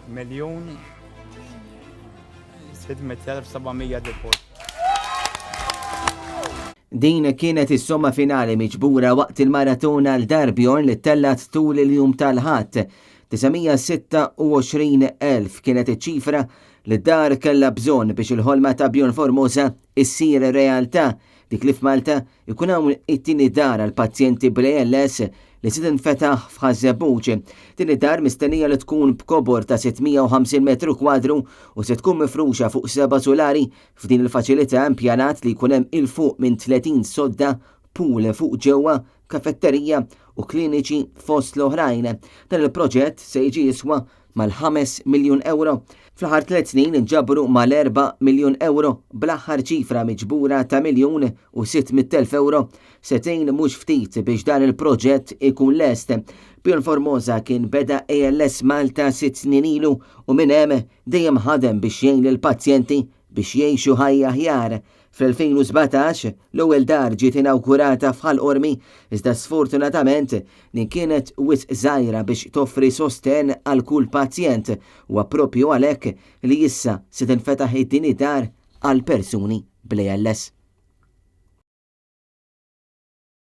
1,600,700 deposit. Din kienet is-somma finali miġbura waqt il-maratona għal Dar Bjorn li ttellgħet tul il-jum tal-Ħadd. 926,000 kienet iċ-ċifra li d-dar kellha bżonn biex il-ħolma ta' Bjorn Formosa issir realtà, dik li f'Malta jkun hawn it-tieni dar għal pazjenti bl-ALS li se tinfetaħ f'Ħaż-Żebbuġ. Din id-dar mistennija li tkun b'kobor ta' 650 metru kwadru u se tkun mifruxa fuq seba' sulari. F'din il-faċilità impjanat li jkun hemm 'il fuq minn 30 sodda, pool fuq ġewwa, kafetterija u kliniċi fost l-oħrajn. Dan il-proġett se jiġi jiswa mal-5 miljun ewro. Fl-aħħar tliet snin inġabru mal-4 miljun ewro bl-aħħar ċifra miġbura ta' 1,600,000 ewro se tgħin mhux ftit biex dan il-proġett ikun lest. Bjorn Formosa kien beda ALS Malta sitt snin ilu u minn hemm dejjem ħadem biex jgħin lill-pazjenti biex jgħixu ħajja aħjar. Fl-2017, l-ewwel dar ġiet inawgurata f'Ħal Qormi, iżda sfortunatament din kienet wisq żgħira biex toffri sostenn għal kull pazjent. Huwa proprju għalhekk li issa se tinfetaħ it-tieni dar għal persuni bl-ALS.